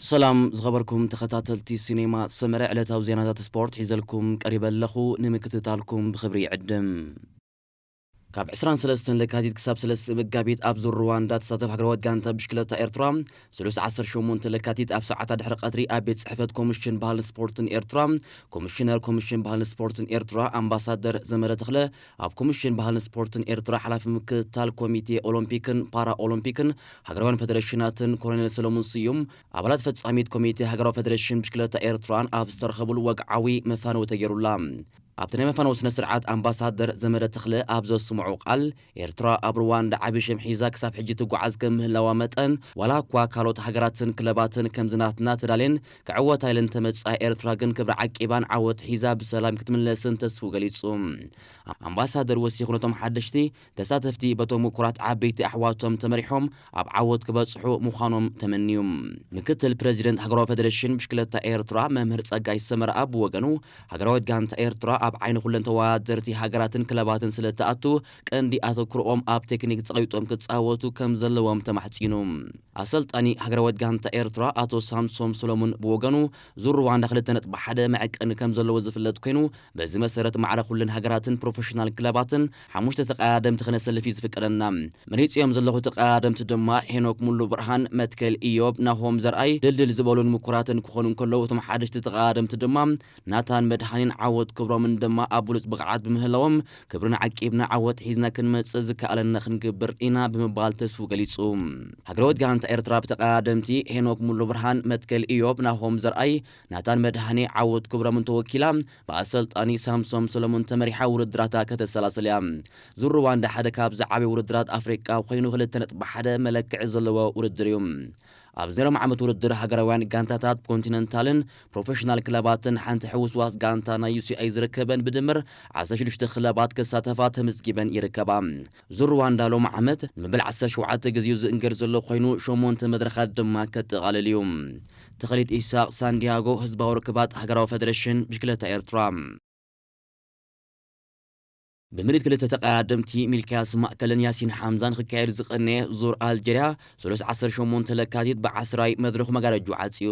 ሰላም ዝኸበርኩም ተኸታተልቲ ሲኔማ ሰመረ፣ ዕለታዊ ዜናታት ስፖርት ሒዘልኩም ቀሪበ ኣለኹ። ንምክትታልኩም ብኽብሪ ይዕድም። ካብ ዕስራን ሰለስተን ለካቲት ክሳብ ሰለስተ መጋቢት ኣብ ዙር ሩዋንዳ ትሳተፍ ሃገራዊት ጋንታ ብሽክለታ ኤርትራ፣ ስሉስ ዓሰርተ ሸሞንተ ለካቲት ኣብ ሰዓታት ድሕሪ ቀትሪ ኣብ ቤት ጽሕፈት ኮሚሽን ባህልን ስፖርትን ኤርትራ፣ ኮሚሽነር ኮሚሽን ባህልን ስፖርትን ኤርትራ ኣምባሳደር ዘመረ ተኽለ፣ ኣብ ኮሚሽን ባህልን ስፖርትን ኤርትራ ሓላፊ ምክትታል ኮሚቴ ኦሎምፒክን ፓራ ኦሎምፒክን ሃገራውያን ፌደሬሽናትን ኮሎኔል ሰለሙን ስዩም፣ ኣባላት ፈጻሚት ኮሚቴ ሃገራዊ ፌደሬሽን ብሽክለታ ኤርትራን ኣብ ዝተረኸብሉ ወግዓዊ መፋነዊ ተገይሩላ። ኣብቲ ናይ መፋነዊ ስነ ስርዓት ኣምባሳደር ዘመረ ተኽለ ኣብ ዘስምዖ ቃል፣ ኤርትራ ኣብ ሩዋንዳ ዓቢ ሽም ሒዛ ክሳብ ሕጂ ትጓዓዝ ከም ምህላዋ መጠን፣ ዋላ እኳ ካልኦት ሃገራትን ክለባትን ከምዚ ናትና ተዳልየን ክዕወታ ኢለን እንተመጻ፣ ኤርትራ ግን ክብሪ ዓቂባን ዓወት ሒዛ ብሰላም ክትምለስን ተስፉ ገሊጹ። ኣምባሳደር ወሲኹ ነቶም ሓደሽቲ ተሳተፍቲ በቶም ምኩራት ዓበይቲ ኣሕዋቶም ተመሪሖም ኣብ ዓወት ክበጽሑ ምዃኖም ተመንዩ። ምክትል ፕረዚደንት ሃገራዊ ፌደሬሽን ብሽክለታ ኤርትራ መምህር ጸጋይ ሰመረኣብ ብወገኑ፣ ሃገራዊት ጋንታ ኤርትራ ኣብ ዓይኒ ኩለን ተወዳደርቲ ሃገራትን ክለባትን ስለ እትኣቱ፣ ቀንዲ ኣተኩሮኦም ኣብ ቴክኒክ ጸቒጦም ክጻወቱ ከም ዘለዎም ተማሕጺኑ። ኣሰልጣኒ ሃገራዊት ጋንታ ኤርትራ ኣቶ ሳምሶም ሰሎሙን ብወገኑ፣ ዙር ሩዋንዳ ክልተ ነጥቢ ሓደ መዐቀኒ ከም ዘለዎ ዝፍለጥ ኮይኑ፣ በዚ መሰረት ማዕረ ኩለን ሃገራትን ፕሮፌሽናል ክለባትን ሓሙሽተ ተቐዳደምቲ ክነሰልፍ እዩ ዝፍቀደና። መሪጸዮም ዘለኹ ተቐዳደምቲ ድማ ሄኖክ ሙሉ ብርሃን፣ መትከል ኢዮብ፣ ናሆም ዘርኣይ ድልድል ዝበሉን ምኩራትን ክኾኑ እንከለዉ፣ እቶም ሓደሽቲ ተቐዳደምቲ ድማ ናታን መድሃኔን ዓወት ክብሮምን ድማ ኣብ ብሉጽ ብቕዓት ብምህላዎም፣ ክብርና ዓቂብና ዓወት ሒዝና ክንመጽእ ዝከኣለና ክንገብር ኢና ብምባል ተስፉ ገሊጹ። ሃገራዊት ጋንታ ኤርትራ ብተቐዳደምቲ ሄኖክ ሙሉ ብርሃን፣ መትከል ኢዮብ፣ ናሆም ዘርኣይ፣ ናታን መድሃኔ፣ ዓወት ክብሮምን ተወኪላ ብኣሰልጣኒ ሳምሶም ሰሎሞን ተመሪሓ ውድድራታ ከተሰላስል እያ። ዙር ሩዋንዳ ሓደ ካብ ዝዓበዩ ውድድራት ኣፍሪቃ ኮይኑ፣ ክልተ ነጥቢ ሓደ መለክዒ ዘለዎ ውድድር እዩ። ኣብዚ ናይ ሎም ዓመት ውድድር ሃገራውያን ጋንታታት ኮንቲነንታልን ፕሮፌሽናል ክለባትን ሓንቲ ሕውስዋስ ጋንታ ናይ ዩ ሲ ኣይ ዝርከበን ብድምር ዓሰርተ ሽዱሽተ ክለባት ክሳተፋ ተመዝጊበን ይርከባ። ዙር ሩዋንዳ ሎም ዓመት ንመበል ዓሰርተ ሸውዓተ ግዜኡ ዝእንገድ ዘሎ ኮይኑ፣ ሸሞንተ መድረኻት ድማ ከጠቓልል እዩ። ተኸሊት ኢሳቕ፣ ሳንዲያጎ፣ ህዝባዊ ርክባት ሃገራዊ ፌደሬሽን ብሽክለታ ኤርትራ። ብምድሪት ክልተ ተቐዳደምቲ ሚልክያስ ማእከልን ያሲን ሓምዛን ክካየድ ዝቐነየ ዙር ኣልጀርያ፣ ሰሉስ ዓሰርተ ሸሞንተ ለካቲት ብዓስራይ መድረኹ መጋረጁ ዓጽዩ።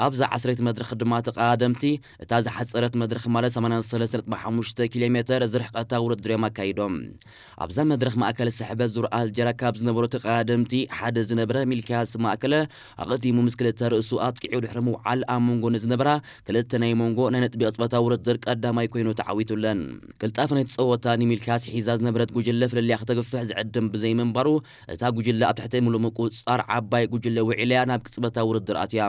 ኣብዛ ዓስረይቲ መድረኽ ድማ ተቐዳደምቲ እታ ዝሓጸረት መድረኽ ማለት ሰማንያን ሰለስተ ነጥቢ ሓሙሽተ ኪሎ ሜተር ዝርሕቐታ ውድድር እዮም ኣካይዶም። ኣብዛ መድረኽ ማእከል ስሕበት ዙር ኣልጀርያ ካብ ዝነበሩ ተቐዳደምቲ ሓደ ዝነበረ ሚልክያስ ማእከለ፣ ኣቐዲሙ ምስ ክልተ ርእሱ ኣጥቂዑ ድሕሪ ምውዓል ኣብ መንጎ ንዝነበራ ክልተ ናይ መንጎ ናይ ነጥቢ ቅጽበታዊ ውድድር ቀዳማይ ኮይኑ ተዓዊቱለን። ቅልጣፈ ናይቲ ጸወታ ንሚልክያስ ሒዛ ዝነበረት ጉጅለ ፍልልያ ክተግፍሕ ዝዕድም ብዘይምንባሩ፣ እታ ጉጅለ ኣብ ትሕቲ ምሉእ ምቁጽጻር ዓባይ ጉጅለ ውዒላ እያ ናብ ቅጽበታዊ ውድድር ኣትያ።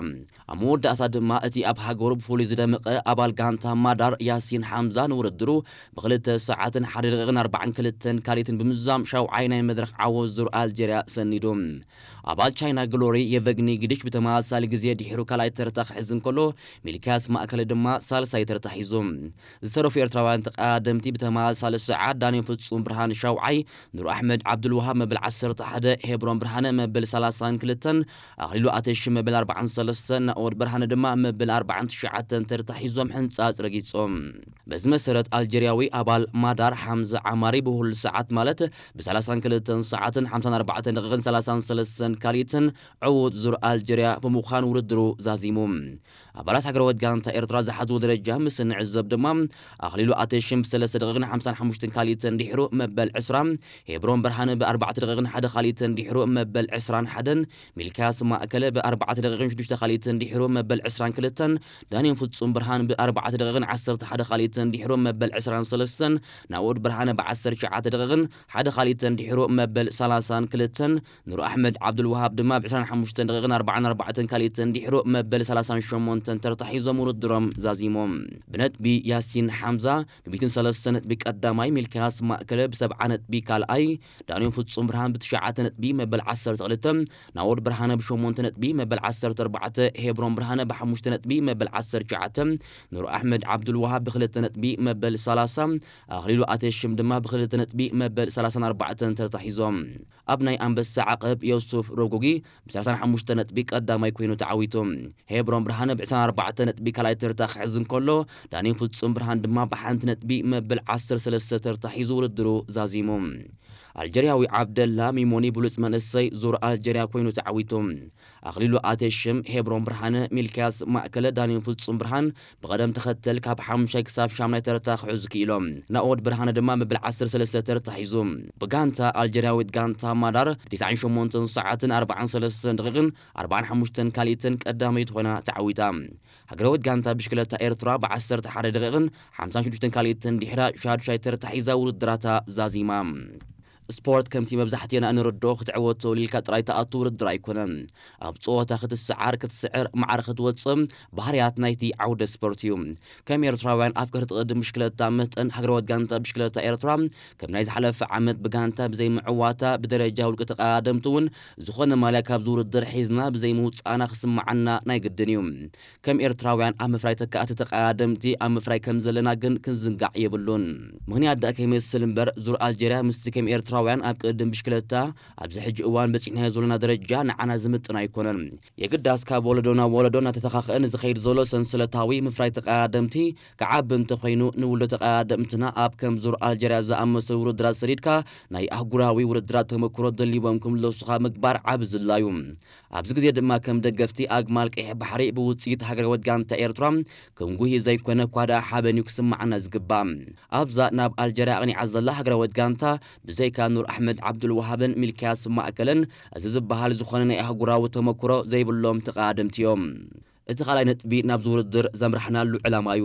ኣብ መወዳእታ ድማ እቲ ኣብ ሃገሩ ብፍሉይ ዝደመቐ ኣባል ጋንታ ማዳር ያሲን ሓምዛ ንውድድሩ ብክልተ ሰዓትን ሓደ ደቂቕን ኣርባዓን ክልተን ካሊትን ብምዝዛም ሻውዓይ ናይ መድረኽ ዓወት ዙር ኣልጀርያ ሰኒዱ። ኣባል ቻይና ግሎሪ የቨግኒ ግድሽ ብተመሳሳሊ ግዜ ድሒሩ ካልኣይ ተርታ ክሕዝ እንከሎ፣ ሚልክያስ ማእከለ ድማ ሳልሳይ ተርታ ሒዙ። ዝተረፉ ኤርትራውያን ተቐዳደምቲ ብተመሳሳሊ ሰዓት ዳንኤል ፍጹም ብርሃን ሻውዓይ፣ ኑር ኣሕመድ ዓብዱልወሃብ መበል ዓሰርተ ሓደ፣ ሄብሮን ብርሃነ መበል ሰላሳን ክልተን፣ ኣኽሊሉ ኣተሽ መበል ኣርባዓን ሰለስተን፣ ናኦድ ብርሃነ ድማ መበል ኣርባዓን ትሽዓተን ተርታ ሒዞም ሕንጻጽ ረጊጾም። በዚ መሰረት ኣልጀርያዊ ኣባል ማዳር ሓምዛ ዓማሪ ብሁል ሰዓት ማለት ብሰላሳን ክልተን ሰዓትን ሓምሳን ኣርባዕተን ደቂቕን ሰላሳን ሰለስተን ካሊትን ዕዉት ዙር ኣልጀርያ ብምዃን ውድድሩ ዛዚሙ። ኣባላት ሃገራዊት ጋንታ ኤርትራ ዝሓዝዎ ደረጃ ምስ እንዕዘብ ድማ፣ ኣኽሊሉ ኣተሽም ብሰለስተ ደቂቕን ሓምሳን ሓሙሽተን ካሊትን ድሒሩ መበል ዕስራ፣ ሄብሮን ብርሃነ ብኣርባዕተ ደቂቕን ሓደ ካሊትን ድሒሩ መበል ዕስራን ሓደን፣ ሚልክያስ ማእከለ ብኣርባዕተ ደቂቕን ሽዱሽተ ካሊትን ድሒሩ መበል ዕስራን ክልተን፣ ዳንኤል ፍጹም ብርሃን ብኣርባዕተ ደቂቕን ዓሰርተ ሓደ ካሊትን ድሒሩ መበል ዕስራን ሰለስተን፣ ናኦድ ብርሃነ ብዓሰርተ ትሽዓተ ደቂቕን ሓደ ካሊትን ድሒሩ መበል ሰላሳን ክልተን፣ ኑር ኣሕመድ ዓብዱልወሃብ ድማ ብዕስራን ሓሙሽተን ደቂቕን ኣርባዓን ኣርባዕተን ካሊትን ድሒሩ መበል ሰላሳን ሸሞንተን ተርታ ሒዞም ውድድሮም ዛዚሞም። ብነጥቢ ያሲን ሓምዛ ብሚእትን ሰለስተ ነጥቢ ቀዳማይ፣ ሚልክያስ ማእከለ ብሰብዓ ነጥቢ ካልኣይ፣ ዳንኤል ፍጹም ብርሃን ብትሽዓተ ነጥቢ መበል ዓሰርተ ክልተ፣ ናኦድ ብርሃነ ብሸሞንተ ነጥቢ መበል ዓሰርተ ኣርባዕተ፣ ሄብሮን ብርሃነ ብሓሙሽተ ነጥቢ መበል ዓሰርተ ትሽዓተ፣ ኑር ኣሕመድ ዓብዱልወሃብ ብክልተ ነጥቢ መበል ሰላሳ፣ ኣኽሊሉ ኣተሽም ድማ ብክልተ ነጥቢ መበል ሰላሳን ኣርባዕተን ተርታ ሒዞም። ኣብ ናይ ኣንበሳ ዓቐብ ዮሱፍ ሮጎጊ ብሰላሳን ሓሙሽተ ነጥቢ ቀዳማይ ኮይኑ ተዓዊቱ። ሄብሮን ብርሃነ ብዕስራን ኣርባዕተ ነጥቢ ካልኣይ ተርታ ክሕዝ እንከሎ፣ ዳንኤል ፍጹም ብርሃን ድማ ብሓንቲ ነጥቢ መበል ዓሰርተ ሰለስተ ተርታ ሒዙ ውድድሩ ዛዚሙ። ኣልጀርያዊ ዓብደላ ሚሞኒ ብሉጽ መንእሰይ ዙር ኣልጀርያ ኮይኑ ተዓዊቱ። ኣኽሊሉ ኣቴሽም፣ ሄብሮን ብርሃነ፣ ሚልክያስ ማእከለ፣ ዳንኤል ፍጹም ብርሃን ብቐደም ተኸተል ካብ ሓሙሻይ ክሳብ ሻምናይ ተርታ ክሕዙ ክኢሎም። ናኦድ ብርሃነ ድማ መበል ዓሰርተ ሰለስተ ተርታ ሒዙ። ብጋንታ ኣልጀርያዊት ጋንታ ማዳር ብ ትስዓን ሸሞንተን ሰዓትን ኣርባዓን ሰለስተን ደቂቕን ኣርባዓን ሓሙሽተን ካልኢትን ቀዳመይቲ ኮይና ተዓዊታ። ሃገራዊት ጋንታ ብሽክለታ ኤርትራ ብ ዓሰርተ ሓደ ደቂቕን ሓምሳን ሽዱሽተን ካልኢትን ድሕራ ሻዱሻይ ተርታ ሒዛ ውድድራታ ዛዚማ። ስፖርት ከምቲ መብዛሕትኤና እንርድኦ ክትዕወት ተወሊልካ ጥራይ ትኣቱ ውድድር ኣይኮነን። ኣብ ጸወታ ክትሰዓር፣ ክትስዕር፣ ማዕረ ክትወጽእ ባህርያት ናይቲ ዓውደ ስፖርት እዩ። ከም ኤርትራውያን ኣፍቀርቲ ቅድድም ብሽክለታ መጠን ሃገራዊት ጋንታ ብሽክለታ ኤርትራ ከም ናይ ዝሓለፈ ዓመት ብጋንታ ብዘይምዕዋታ ብደረጃ ውልቂ ተቐዳደምቲ እውን ዝኾነ ማልያ ካብዚ ውድድር ሒዝና ብዘይምውጻእና ክስምዓና ናይ ግድን እዩ። ከም ኤርትራውያን ኣብ ምፍራይ ተካእቲ ተቐዳደምቲ ኣብ ምፍራይ ከም ዘለና ግን ክንዝንጋዕ የብሉን። ምኽንያት ደኣ ከይመስል እምበር ዙር ኣልጀርያ ምስቲ ከም ኤርትራውያን ኣብ ቅድድም ብሽክለታ ኣብዚ ሕጂ እዋን በጺሕናዮ ዘሎና ደረጃ ንዓና ዝምጥን ኣይኮነን። የግዳስ ካብ ወለዶ ናብ ወለዶ እናተተኻኽአ ንዝኸይድ ዘሎ ሰንሰለታዊ ምፍራይ ተቐዳደምቲ ክዓቢ እንተኾይኑ ንውልዶ ተቐዳደምትና ኣብ ከም ዙር ኣልጀርያ ዝኣመሰሉ ውድድራት ሰዲድካ ናይ ኣህጉራዊ ውድድራት ተመክሮ ደሊቦም ክምለሱኻ ምግባር ዓቢ ዝላ እዩ። ኣብዚ ግዜ ድማ ከም ደገፍቲ ኣግማል ቀይሕ ባሕሪ ብውጽኢት ሃገራዊት ጋንታ ኤርትራ ክንጉሂ ዘይኮነ እኳ ደኣ ሓበን እዩ ክስምዓና ዝግባእ። ኣብዛ ናብ ኣልጀርያ ኣቕኒዓ ዘላ ሃገራዊት ጋንታ ብዘይካ ኑር ኣሕመድ ዓብዱልወሃብን ሚልክያስ ማእከለን እዚ ዝበሃል ዝኾነ ናይ ኣህጉራዊ ተመክሮ ዘይብሎም ተቐዳደምቲ እዮም። እቲ ካልኣይ ነጥቢ ናብዚ ውድድር ዘምራሕናሉ ዕላማ እዩ።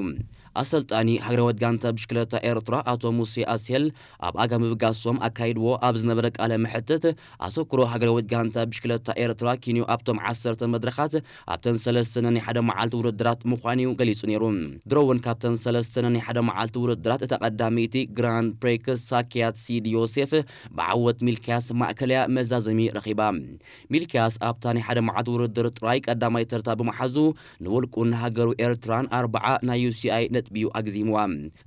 ኣሰልጣኒ ሃገራዊት ጋንታ ብሽክለታ ኤርትራ ኣቶ ሙሴ ኣስሄል ኣብ ኣጋ ምብጋሶም ኣካይድዎ ኣብ ዝነበረ ቃለ መሕትት ኣተኩሮ ሃገራዊት ጋንታ ብሽክለታ ኤርትራ ኪንዮ ኣብቶም ዓሰርተ መድረኻት ኣብተን ሰለስተ ነናይ ሓደ መዓልቲ ውድድራት ምዃኑ እዩ ገሊጹ ነይሩ። ድሮ እውን ካብተን ሰለስተ ነናይ ሓደ መዓልቲ ውድድራት እታ ቀዳመይቲ ግራንድ ፕሪክስ ሳክያት ሲድ ዮሴፍ ብዓወት ሚልክያስ ማእከልያ መዛዘሚ ረኺባ። ሚልክያስ ኣብታ ናይ ሓደ መዓልቲ ውድድር ጥራይ ቀዳማይ ተርታ ብምሓዙ ንውልቁን ንሃገሩ ኤርትራን ኣርብዓ ናይ ዩ ሲ ኣይ ነጥቢ እዩ ኣግዚምዋ።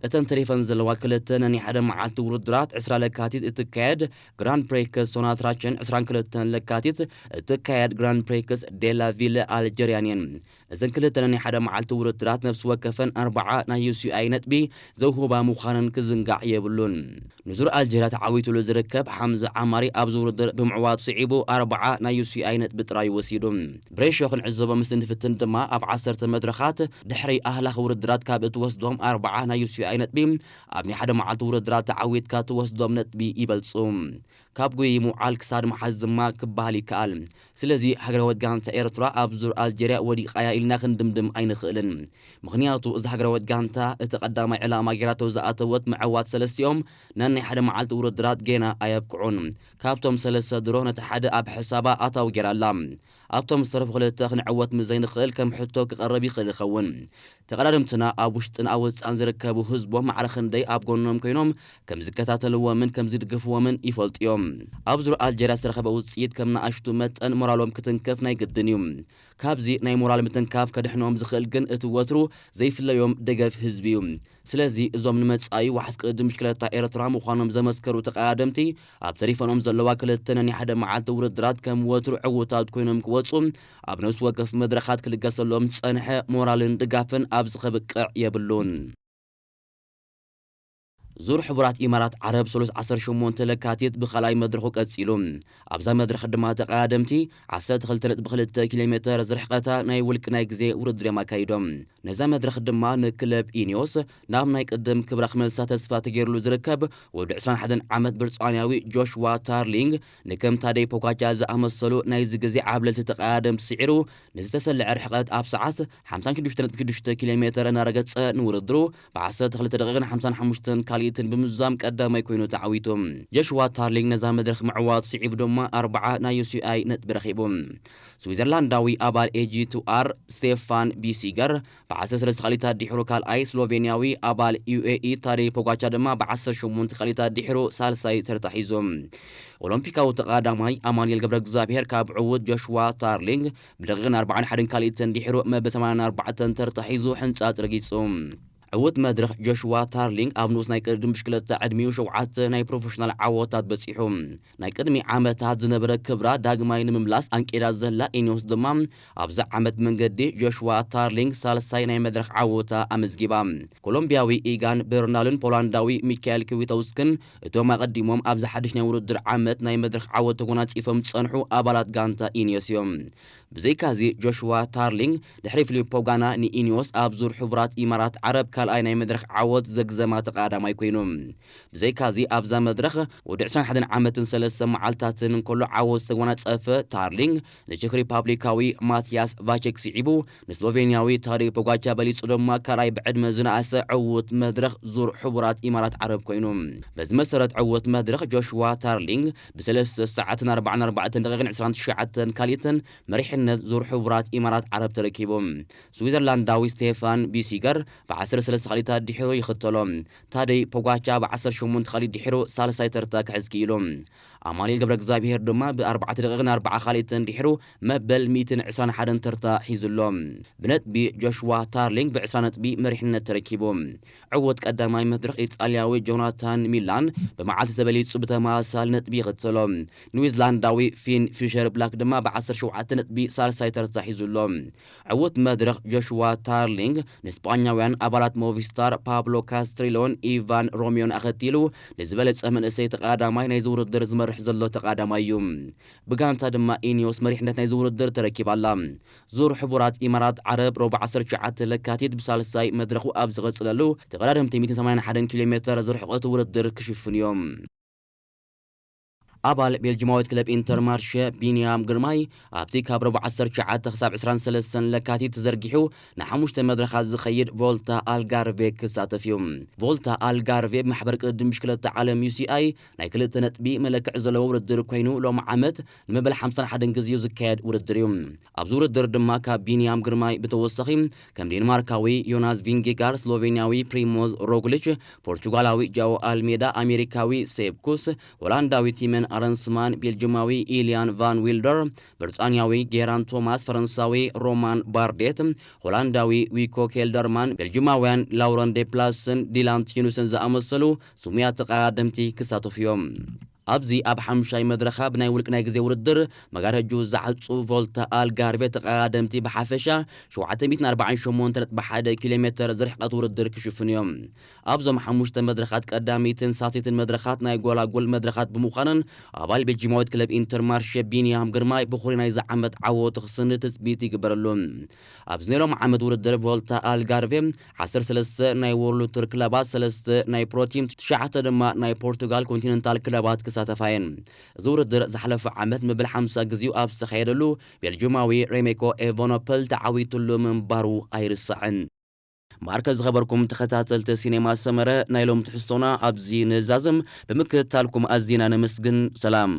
እተን ተሪፈን ዘለዋ ክልተ ነናይ ሓደ መዓልቲ ውድድራት ዕስራ ለካቲት እትካየድ ግራንድ ፕሪክስ ሶናትራችን ዕስራን ክልተን ለካቲት እትካየድ ግራንድ ፕሪክስ ዴላ ቪለ ኣልጀርያን እየን። እዘን ክልተ ነናይ ሓደ መዓልቲ ውድድራት ነፍሲ ወከፈን ኣርብዓ ናይ ዩ ሲ ኣይ ነጥቢ ዘውህባ ምዃነን ክዝንጋዕ የብሉን። ንዙር ኣልጀርያ ተዓዊቱሉ ዝርከብ ሓምዛ ዓማሪ ኣብዚ ውድድር ብምዕዋት ስዒቡ ኣርብዓ ናይ ዩ ሲ ኣይ ነጥቢ ጥራይ ወሲዱ። ብሬሾ ክንዕዘቦ ምስ እንፍትን ድማ ኣብ ዓሰርተ መድረኻት ድሕሪ ኣህላኽ ውድድራት ካብ እትወስዶም ኣርብዓ ናይ ዩ ሲ ኣይ ነጥቢ ኣብ ናይ ሓደ መዓልቲ ውድድራት ተዓዊትካ ትወስዶም ነጥቢ ይበልጹ። ካብ ጎይ ምውዓል ክሳድ መሓዝ ድማ ክበሃል ይከኣል። ስለዚ ሃገራዊት ጋንታ ኤርትራ ኣብ ዙር ኣልጀርያ ወዲቓ እያ ኢልና ክንድምድም ኣይንኽእልን። ምኽንያቱ እዛ ሃገራዊት ጋንታ እቲ ቀዳማይ ዕላማ ጌራቶ ዝኣተወት ምዕዋት ሰለስቲኦም ነናይ ሓደ መዓልቲ ውድድራት ጌና ኣየብቅዑን። ካብቶም ሰለስተ ድሮ ነቲ ሓደ ኣብ ሕሳባ ኣታዊ ጌራ ኣላ። ኣብቶም ዝተረፉ ክልተ ክንዕወት ምስ ዘይንኽእል ከም ሕቶ ክቐርብ ይኽእል ይኸውን። ተቐዳደምትና ኣብ ውሽጥን ኣብ ወጻእን ዝርከቡ ህዝቦም ማዕረ ክንደይ ኣብ ጎኖም ኮይኖም ከም ዝከታተልዎምን ከም ዝድግፍዎምን ይፈልጡ እዮም። ኣብ ዙር ኣልጀርያ ዝተረኸበ ውጽኢት ከም ንኣሽቱ መጠን ሞራሎም ክትንከፍ ናይ ግድን እዩ። ካብዚ ናይ ሞራል ምትንካፍ ከድሕኖም ዝኽእል ግን እቲ ወትሩ ዘይፍለዮም ደገፍ ህዝቢ እዩ። ስለዚ እዞም ንመጻኢ ዋሕስ ቅድድም ብሽክለታ ኤርትራ ምዃኖም ዘመስከሩ ተቐዳደምቲ ኣብ ተሪፈኖም ዘለዋ ክልተ ነናይ ሓደ መዓልቲ ውድድራት ከም ወትሩ ዕዉታት ኮይኖም ክወጹ ኣብ ነፍሲ ወከፍ መድረኻት ክልገሰሎም ዝጸንሐ ሞራልን ድጋፍን ኣብዚ ከብቅዕ የብሉን። ዙር ሕቡራት ኢማራት ዓረብ ሰሉስ ዓሰርተ ሸሞንተ ለካቲት ብኻልኣይ መድረኹ ቀጺሉ። ኣብዛ መድረኽ ድማ ተቐዳደምቲ ዓሰርተ ክልተ ነጥቢ ክልተ ኪሎ ሜተር ዝርሕቐታ ናይ ውልቂ ናይ ግዜ ውድድር እዮም ኣካይዶም። ነዛ መድረኽ ድማ ንክለብ ኢኒዮስ ናብ ናይ ቅድም ክብራ ክመልሳ ተስፋ ተገይሩሉ ዝርከብ ወዲ ዕስራን ሓደን ዓመት ብርጻንያዊ ጆሽዋ ታርሊንግ ንከም ታደይ ፖጋቻ ዝኣመሰሉ ናይዚ ግዜ ዓብለልቲ ተቐዳደምቲ ስዒሩ ንዝተሰልዐ ርሕቐት ኣብ ሰዓት ሓምሳን ሽዱሽተ ነጥቢ ሽዱሽተ ኪሎ ሜተር እናረገጸ ንውድድሩ ብ ዓሰርተ ክልተ ደቂቕን ሓምሳን ሓሙሽተን ካልኢትን ብምዝዛም ቀዳማይ ኮይኑ ተዓዊቱ። ጆሽዋ ታርሊንግ ነዛ መድረኽ ምዕዋቱ ስዒቡ ድማ ኣርብዓ ናይ ዩ ሲ ኣይ ነጥቢ ረኺቡ። ስዊዘርላንዳዊ ኣባል ኤ ጂ ቱ ኣር ስቴፋን ቢሲገር ብ ዓሰርተ ሰለስተ ካልኢታት ድሒሩ ካልኣይ፣ ስሎቬንያዊ ኣባል ዩ ኤ ኢ ታደይ ፖጋቻ ድማ ብ ዓሰርተ ሸሞንተ ካልኢታት ድሒሩ ሳልሳይ ተርታ ሒዙ። ኦሎምፒካዊ ተቐዳዳማይ ኣማኑኤል ገብረ እግዚኣብሔር ካብ ዕዉት ጆሽዋ ታርሊንግ ብደቂቕን ኣርባዓን ሓደን ካልኢትን ድሒሩ መበል ሰማንያን ኣርባዕተን ተርታ ሒዙ ሕንጻጽ ረጊጹ። ዕውት መድረኽ ጆሽዋ ታርሊንግ ኣብ ንኡስ ናይ ቅድድም ብሽክለታ ዕድሚኡ ሸውዓተ ናይ ፕሮፌሽናል ዓወታት በጺሑ። ናይ ቅድሚ ዓመታት ዝነበረ ክብራ ዳግማይ ንምምላስ ኣንቂዳ ዘላ ኢኒዮስ ድማ፣ ኣብዚ ዓመት መንገዲ ጆሽዋ ታርሊንግ ሳልሳይ ናይ መድረኽ ዓወታ ኣመዝጊባ። ኮሎምቢያዊ ኢጋን በርናልን ፖላንዳዊ ሚካኤል ክዊተውስክን እቶም ኣቐዲሞም ኣብዚ ሓድሽ ናይ ውድድር ዓመት ናይ መድረኽ ዓወት ተጎናጺፎም ዝጸንሑ ኣባላት ጋንታ ኢኒዮስ እዮም። ብዘይካዚ ጆሽዋ ታርሊንግ ድሕሪ ፊሊፖ ጋና ንኢኒዮስ ኣብ ዙር ሕቡራት ኢማራት ዓረብ ካልኣይ ናይ መድረኽ ዓወት ዘግዘማ ተቐዳማይ ኮይኑ። ብዘይካዚ ኣብዛ መድረኽ ወዲ ዕስራን ሓደን ዓመትን ሰለስተ መዓልታትን እንከሎ ዓወት ዝተጎናጸፈ ታርሊንግ ንቼክ ሪፓብሊካዊ ማቲያስ ቫቸክ ስዒቡ ንስሎቬንያዊ ታዴ ፖጋቻ በሊጹ ድማ ካልኣይ ብዕድመ ዝነኣሰ ዕውት መድረኽ ዙር ሕቡራት ኢማራት ዓረብ ኮይኑ። በዚ መሰረት ዕውት መድረኽ ጆሽዋ ታርሊንግ ብሰለስተ ሰዓትን ኣርባዓን ኣርባዕተን ደቂቕን ዕስራን ትሽዓተን ካሊትን መሪሕነት ዙር ሕቡራት ኢማራት ዓረብ ተረኪቡ። ስዊዘርላንዳዊ ስቴፋን ቢሲገር ብ ዓሰርተ ሰለስተ ካሊታት ድሒሩ ይኽተሎ። ታደይ ፖጋቻ ብ ዓሰርተ ሸሞንተ ካሊት ድሒሩ ሳልሳይ ተርታ ክሕዝ ክኢሉ። ኣማኑኤል ገብረ እግዚኣብሄር ድማ ብ ኣርባዕተ ደቂቕን ኣርባዓ ካሊትን ድሒሩ መበል ሚእትን ዕስራን ሓደን ተርታ ሒዙ ኣሎ። ብነጥቢ ጆሽዋ ታርሊንግ ብ ዕስራ ነጥቢ መሪሕነት ተረኪቡ። ዕውት ቀዳማይ መድረኽ ኢጣልያዊ ጆናታን ሚላን ብመዓልቲ ተበሊጹ ብተመሳሳሊ ነጥቢ ይኽተሎ። ኒውዚላንዳዊ ፊን ፊሸር ብላክ ድማ ብ ዓሰርተ ሸውዓተ ነጥቢ ሳልሳይ ተርታ ሒዙ ኣሎ። ዕውት መድረኽ ጆሽዋ ታርሊንግ ንስጳኛውያን ኣባላት ሞቪስታር ፓብሎ ካስትሪሎን ኢቫን ሮሚዮን ኣኸቲሉ ንዝበለጸ መንእሰይ ተቐዳማይ ናይዚ ውድድር ዝመርሕ ዘሎ ተቐዳማይ እዩ። ብጋንታ ድማ ኢኒዮስ መሪሕነት ናይዚ ውድድር ተረኪባ ኣላ። ዙር ሕቡራት ኢማራት ዓረብ ረቡዕ ዓሰርተ ትሽዓተ ለካቲት ብሳልሳይ መድረኹ ኣብ ዝቐጽለሉ ተቐዳደምቲ ሚእትን ሰማንያን ሓደን ኪሎ ሜተር ዝርሕቐቱ ውድድር ክሽፍኑ እዮም። ኣባል ቤልጂማዊት ክለብ ኢንተርማርሸ ቢንያም ግርማይ ኣብቲ ካብ ረቡዕ ዓሰርተ ትሽዓተ ክሳብ ዕስራን ሰለስተን ለካቲት ተዘርጊሑ ንሓሙሽተ መድረኻት ዝኸይድ ቮልታ ኣልጋርቬ ክሳተፍ እዩ። ቮልታ ኣልጋርቬ ብማሕበር ቅድድም ብሽክለታ ዓለም ዩ ሲ ኣይ ናይ ክልተ ነጥቢ መለክዒ ዘለዎ ውድድር ኮይኑ ሎሚ ዓመት ንመበል ሓምሳን ሓደን ግዜኡ ዝካየድ ውድድር እዩ። ኣብዚ ውድድር ድማ ካብ ቢንያም ግርማይ ብተወሳኺ ከም ዴንማርካዊ ዮናስ ቪንጌጋር፣ ስሎቬንያዊ ፕሪሞዝ ሮግሊች፣ ፖርቹጋላዊ ጃኦ ኣልሜዳ፣ ኣሜሪካዊ ሴፕ ኩስ፣ ሆላንዳዊ ቲመን ኣረንስማን፣ ቤልጅማዊ ኢልያን ቫን ዊልደር፣ ብሪጣንያዊ ጌራን ቶማስ፣ ፈረንሳዊ ሮማን ባርዴት፣ ሆላንዳዊ ዊኮ ኬልደርማን፣ ቤልጅማውያን ላውረን ዴፕላስን ዲላን ቲኑስን ዝኣመሰሉ ስሙያት ተቐዳደምቲ ክሳተፉ እዮም። ኣብዚ ኣብ ሓሙሻይ መድረኻ ብናይ ውልቂ ናይ ግዜ ውድድር መጋረጁ ዝዓጹ ቮልታ ኣልጋርቬ ተቐዳደምቲ ብሓፈሻ ሸውዓተ ሚእትን ኣርባዓን ሸሞንተ ነጥቢ ሓደ ኪሎ ሜተር ዝርሕቐት ውድድር ክሽፍኑ እዮም። ኣብዞም ሓሙሽተ መድረኻት ቀዳመይትን ሳልሰይትን መድረኻት ናይ ጎላጉል መድረኻት ብምዃነን ኣባል ቤልጂማዊት ክለብ ኢንተርማርሸ ቢንያም ግርማይ ብኹሪ ናይዚ ዓመት ዓወቱ ክስንድ ትጽቢት ይግበረሉ። ኣብዚ ናይ ሎም ዓመት ውድድር ቮልታ ኣልጋርቬ ዓሰርተ ሰለስተ ናይ ወርልድ ቱር ክለባት፣ ሰለስተ ናይ ፕሮቲም፣ ትሽዓተ ድማ ናይ ፖርቱጋል ኮንቲነንታል ክለባት ክሳተፋ እየን። እዚ ውድድር ዝሓለፈ ዓመት መበል ሓምሳ ግዜኡ ኣብ ዝተኻየደሉ ቤልጂማዊ ሬሜኮ ኤቨኖፐል ተዓዊትሉ ምንባሩ ኣይርሳዕን። ማርከ ዝኸበርኩም ተኸታተልቲ ሲኔማ ሰመረ ናይ ሎም ትሕዝቶና ኣብዚ ንዛዝም ብምክትታልኩም ኣዚና ነመስግን። ሰላም።